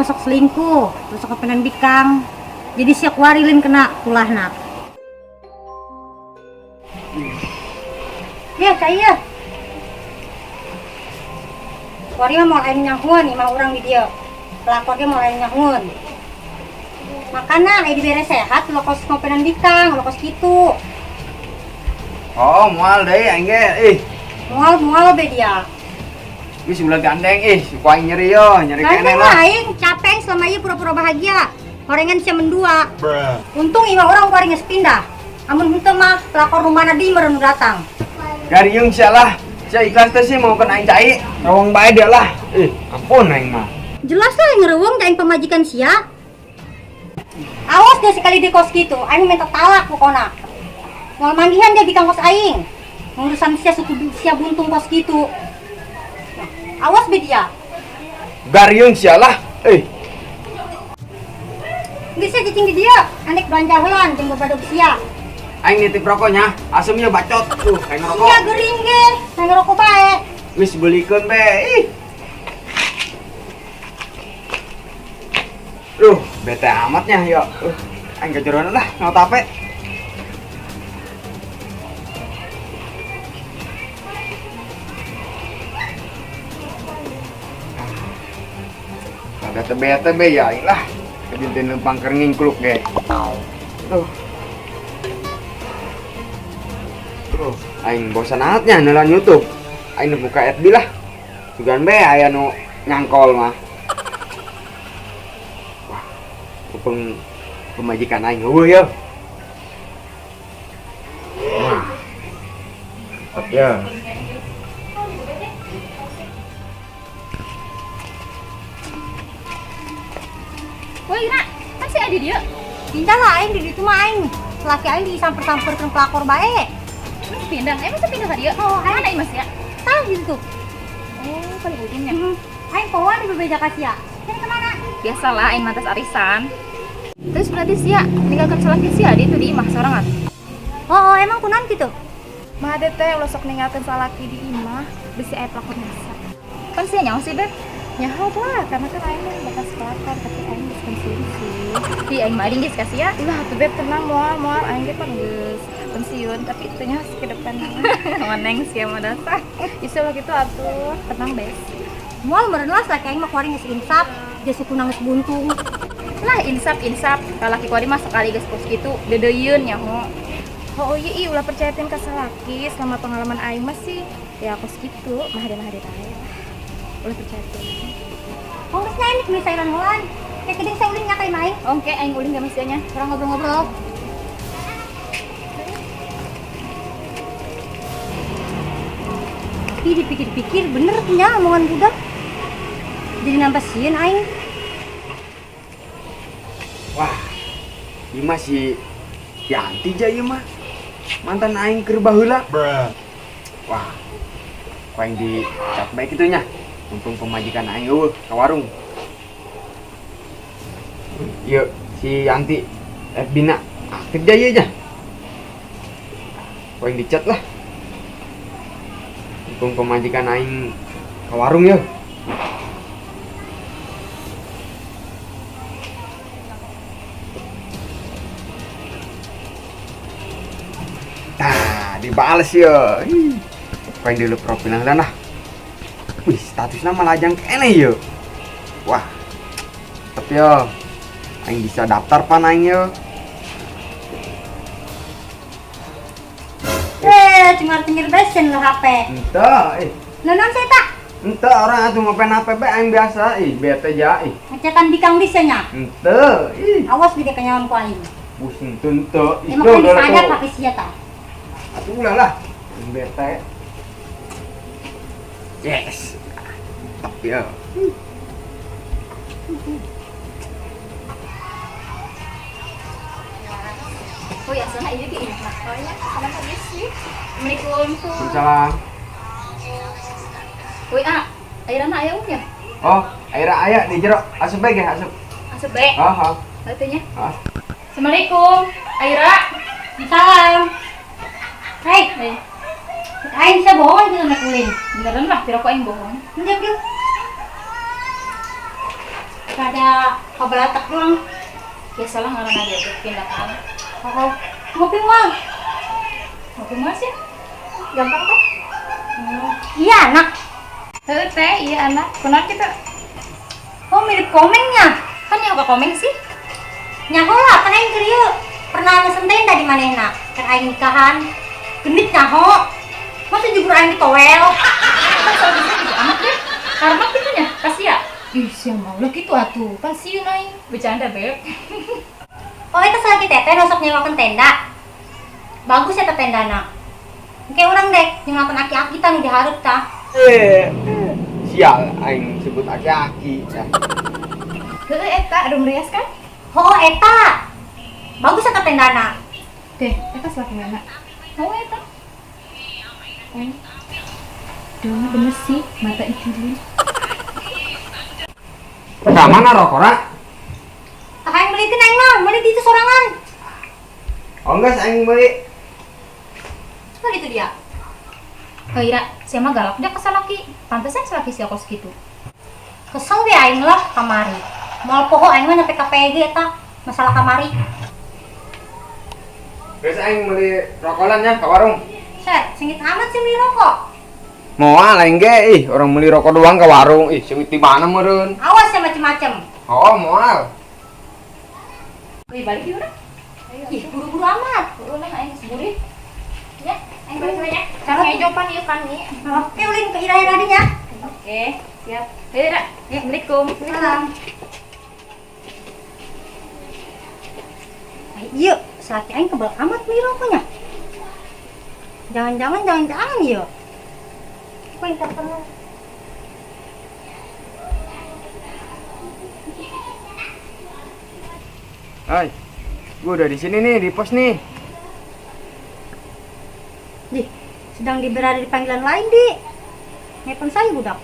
sok selingkuh, terus sok kepenan bikang. Jadi sia kuari lin kena tulahna. Ya, cai ya. Kuari mah moal aya nyahuan imah urang di dieu. Pelakor ge moal aya nyahuan. Makana aya dibere sehat ulah kos ngopenan bikang, ulah kos kitu. Oh, moal deui aing ge. Ih, Moal-moal be dia. Geus ulah gandeng ih, ku aing nyeri yo, nyeri keneh Gandeng lah. lah aing, capek aing selama ieu pura-pura bahagia. Horengan sia mendua. Untung imah urang kuari geus pindah. Amun henteu mah pelakor nu mana di meureun nu datang. Gariung sia lah. Sia ikhlas teh sih mau kena aing cai. Rawang bae dia lah. Ih, ampun aing mah. Jelas lah yang ngereweng aing pamajikan sia. Awas dia sekali di kos gitu, aing minta talak pokona. Moal manggihan dia bikang kos aing. Urusan sia suku sia buntung kos gitu. Nah, awas be dia. Gariung sia lah. Ih, Bisa cicing di dia, anek belanja heulan jeung babadog sia. Aing nitip rokoknya, asemnya bacot. Tuh, aing ngerokok. Sia gering ge, aing ngerokok bae. Wis belikeun be. Ih. Duh, bete amatnya ya. Aing kejeroan lah, mau tape. Ada tebe-tebe ya, aing lah. Kejintin lempang kernging kluk ge. Duh. Tuh, aing bosan amatnya nelan YouTube. Aing nu buka FB lah. Sugan be aya nu nyangkol mah. Wah, kupeng pemajikan aing eueuh ya. Wah. Ya. Woi, Ira, kan si Adi dia. Pindah lah aing di ditu mah aing. Laki aing disamper-samperkeun pelakor bae. Terus pindah, emang sih pindah ka dia? Oh, aing. Mana Imas ya? Tah gitu tuh. Oh, paling ujungnya. Aing pohoan di bebeja ka sia. Kan kemana? Biasalah, aing mantas arisan. Terus berarti sia ninggalkan salaki sia di itu di imah sorangan. Oh, emang kunaon gitu? Mah teh ulah sok ninggalkeun salaki di imah, bisi aya pelakor nyasar. Kan sia nyaho sih, Beb. Nyaho lah, karena kan aing mah bekas pelakor, tapi aing geus pensiun sih. Di aing mah ading geus ka sia. Ulah atuh Beb tenang moal moal aing ge pan geus pensiun, tapi itu nya ke depan. Meneng sia mah dasar. Bisa lah gitu atuh, tenang bes. Moal meureun lah laki aing mah kuari geus insaf, geus sukuna geus buntung. Lah insaf insaf, kalau laki kuari mah sekali geus kos kitu dedeuyeun nyaho. Oh iya, ih, ulah percayain ke salaki selama pengalaman aing mah sih ya kos gitu, mahade-mahade bae lah. Ulah percayain. Oh, geus nya ini beli sayuran heulan. Kayak gede saya ulin nya ka imah aing. Oke, aing ulin ka sia nya. Urang ngobrol-ngobrol. Tapi dipikir-pikir bener nya omongan budak. Jadi nambah sieun aing. Wah, ieu mah si Yanti ja ieu mah. Mantan aing keur baheula. Wah, ku aing di cat bae kitu nya. Mumpung pemajikan aing eueuh ka warung. Ieu si Yanti FB na aktif ja ieu nya. Ku aing di chat lah. Mumpung pemajikan aing ka warung yeuh. Tah, dibales ya. Ih. Ku aing dulu profilna heula lah. Wih, statusna malah lajang keneh yeuh. Wah. Tapi yo, aing bisa daftar pan aing yo. Cuma tinggal besen lo HP. Ente, eh. Nonon saya tak. Ente orang atuh ngopen HP be aing biasa, ih bete ja ih. Ngecetan bikang bisa nya. Ente, ih. Awas bide kenyawan ku aing. Pusing ente, ih. Emang kan disadap HP sia ta. Atuh ulah lah. Aing bete. Yes. Tapi ya. Oh ya, sana iya ge imah. Oh ya, salam permisi. Assalamualaikum. Waalaikumsalam. Woi, ah, airana aya ya? Oh, aira aya di jero. Asup bae ge, asup. Asup bae. Oh, oh. Atuh nya. Oh. Assalamualaikum, Aira. Salam. Hei. Hei. Aing bisa bohong gitu nek ulin. Beneran lah, kira kok aing bohong. Menjep yuk. Rada kabalatak doang. Biasalah ngaranna dia tuh pindahan. Oh, ngopi mah. Ngopi mah sih. Gampang teh. Iya anak. Heuh teh, iya anak. Kunaon kitu? Oh mirip komengnya. Kan nyaho ka komeng sih. Nyaho lah, kan aing keur ieu. Pernah mesen tenda di manehna. Keur aing nikahan. Genit nyaho. Masa jubur aing ditowel. Kan salaki sia gitu amat deh. Karma kitu nya, ka sia. Ih, sia mah ulah kitu atuh. Pan sieun aing. Bercanda, Beb. Oh, eta salaki teteh nu sok nyewakeun tenda. Bagus eta tendana. Engke urang dek nyewakeun aki-aki tah nu dihareup tah. Sial aing sebut aki-aki. Heuh eta Rum Rias kan? Oh, eta. Bagus eta tendana. Deh, eta salaki mana? Mau eta. Duh, bener sih, mata ikilin. Ka mana rokona? Tah aing meulikeun aing mah, meuli di itu sorangan. Oh enggak, aing meuli. Coba gitu dia. Heuh, sia mah galak dia ka salaki. Pantesan salaki sia kos kitu. Kesel we aing lah kamari. Moal poho aing mah nepi ka PG eta masalah kamari. Geus aing meuli rokolan nya ka warung. Set, sengit amat sih beli rokok. Moal aing ge ih, orang meuli rokok doang ke warung. Ih, sengit di mana meureun? Awas ya macem-macem. Oh, moal. Wih, balik yuk urang. Ih, buru-buru amat. Buru lah aing geus burit. Ya, aing balik heula nya. Cara Ngejopan ieu kan nih. Oke, ulin ke irahe tadinya. Oke, siap. Ayo, Ra. Assalamualaikum. Salam. Iya, salaki aing kebal amat beli rokoknya. Jangan-jangan, jangan-jangan iya. Aku yang telepon lu. Hai, gua udah di sini nih, di pos nih. Di, sedang berada di panggilan lain, Di. Nelpon saya budak.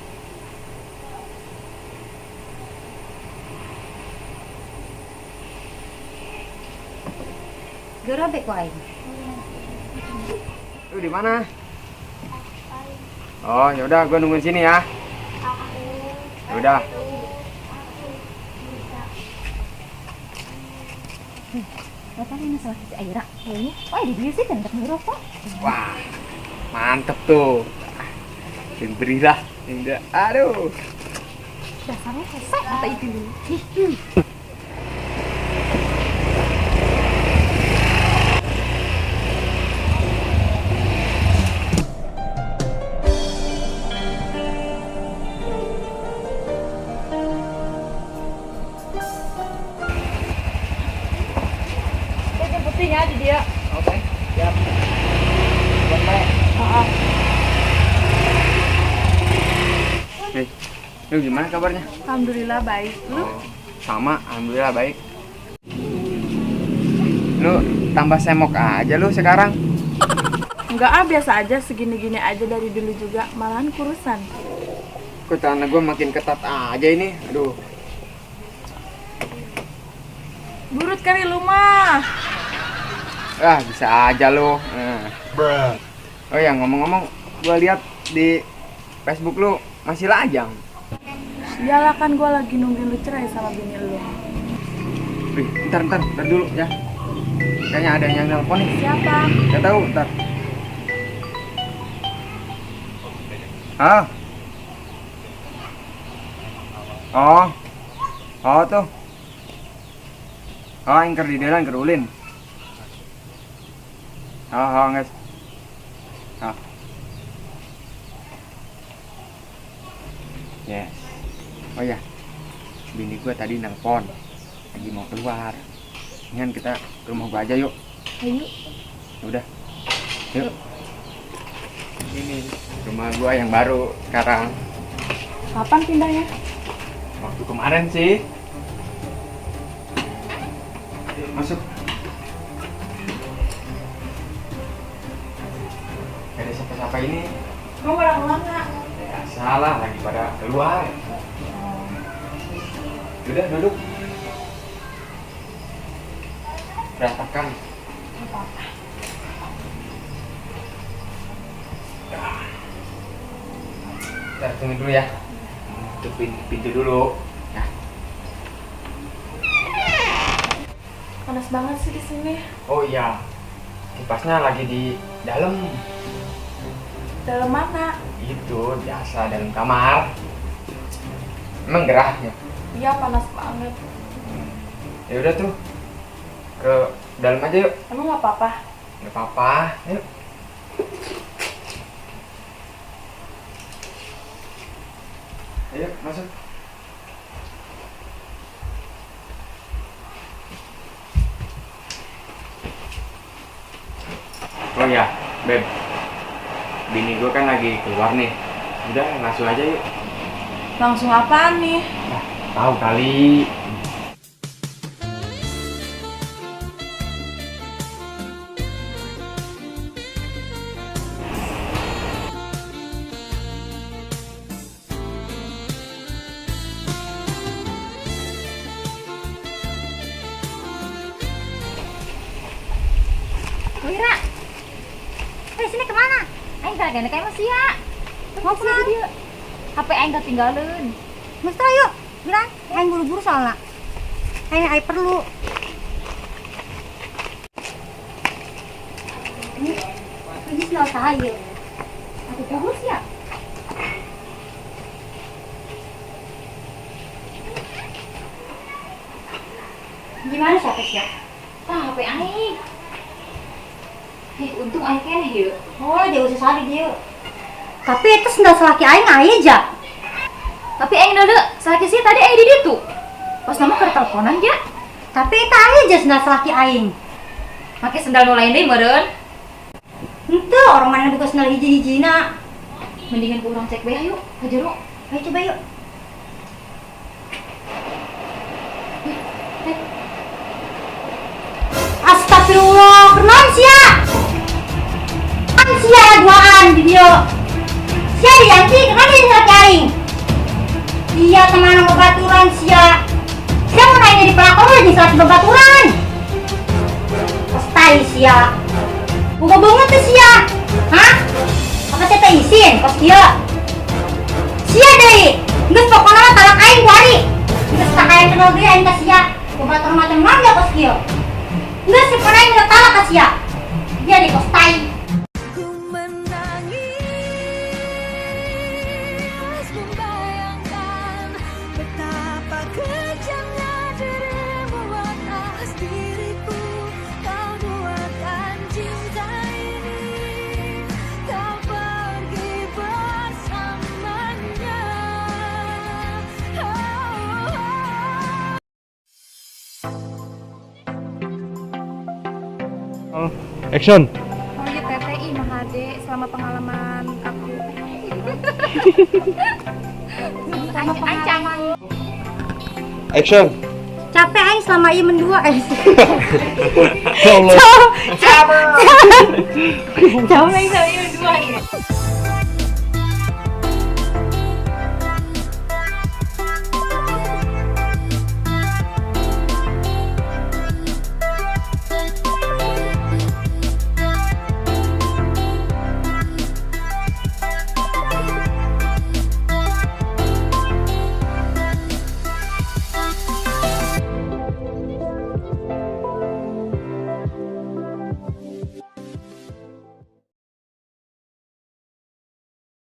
Gerabe ku aing. Lu di mana? Oh, ya udah gua nungguin sini ya. Ya udah. Bapak ini masalah si Aira. Kayaknya, oh di dia sih kan beli rokok. Wah, mantep tuh. Yang berilah, yang aduh. Dasarnya selesai mata itu. Putihnya di dia. Oke, siap. Buat baik. Heeh. Hey, lu gimana kabarnya? Alhamdulillah baik. Lu? Oh, sama, alhamdulillah baik. Lu tambah semok aja lu sekarang. Enggak ah, biasa aja, segini-gini aja dari dulu juga, malahan kurusan. Kok celana gua makin ketat aja ini. Aduh. Burut kali lu mah. Ah, bisa aja lu. Nah. Oh ya, ngomong-ngomong, gua lihat di Facebook lu masih lajang. Iyalah kan gua lagi nungguin lu cerai sama bini lu. Wih, ntar dulu ya. Kayaknya ada yang nelpon nih. Siapa? Gak tahu, ntar. Ah. Oh. Oh tuh. Oh, angker di dalam angker ulin. Oh, guys. Oh. Yes. Oh ya. Bini gua tadi nelpon. Lagi mau keluar. Ingan kita ke rumah gua aja yuk. Ayo. Udah. Yuk. Ini rumah gua yang baru sekarang. Kapan pindahnya? Waktu kemarin sih. Masuk. Gak ada siapa-siapa ini. Kamu pada kemana? Ya, salah, lagi pada keluar. Udah, duduk. Berantakan. Apa-apa. Kita tunggu dulu ya. Tutup pintu dulu. Nah. Panas banget sih di sini. Oh iya, kipasnya lagi di dalam. Dalam mana? Itu biasa dalam kamar. Emang gerah ya? Iya, panas banget. Ya udah tuh, ke dalam aja yuk. Emang nggak apa-apa? Nggak apa-apa, yuk. Ayo masuk. Oh ya, Beb, bini gue kan lagi keluar nih. Udah langsung aja yuk. Langsung apaan nih? Nah, tahu kali. Wira, sini kemana? Aing kagak kayak masih ya. Mau kemana? HP aing ketinggalan. Mesti yuk, bilang aing buru-buru soalnya. Aing aing perlu. Ini sendal saya. Aku bagus ya. Gimana siapa sih? Ah, HP aing. Untung aing keneh yeuh. Oh, jauh sesali dia. Tapi itu sendal selaki aing aja. Tapi aing deuleu, salaki sih tadi aing di ditu. Pas nama keur teleponan ja. Tapi itu aja sendal selaki aing. Make sendal nu lain deui meureun. Henteu, orang mana buka sendal hiji-hijina. Mendingan ku urang cek bae yuk, ka jero. Ayo coba yuk. Astagfirullah, kenaon sia? Sia duaan di dia. Sia diganti, kenapa jadi selaki aing? Iya, teman babaturan sia. Sia mau nanya di pelakon lagi selaki babaturan. Pastai sia. Boga banget tuh sia. Hah? Apa sia teh isin kos dia? Sia deui. Geus pokona mah talak aing kuari. Geus tak hayang kenal deui aing ka sia. Babaturan macam mana kos dia? Geus pokona aing udah talak ka sia. Dia di kos tai. Action. Oh iya TTI Mahade, selama pengalaman aku. Selama pengalaman. Action. Capek aing selama ieu mendua. Ya Allah. Capek aing selama ieu mendua.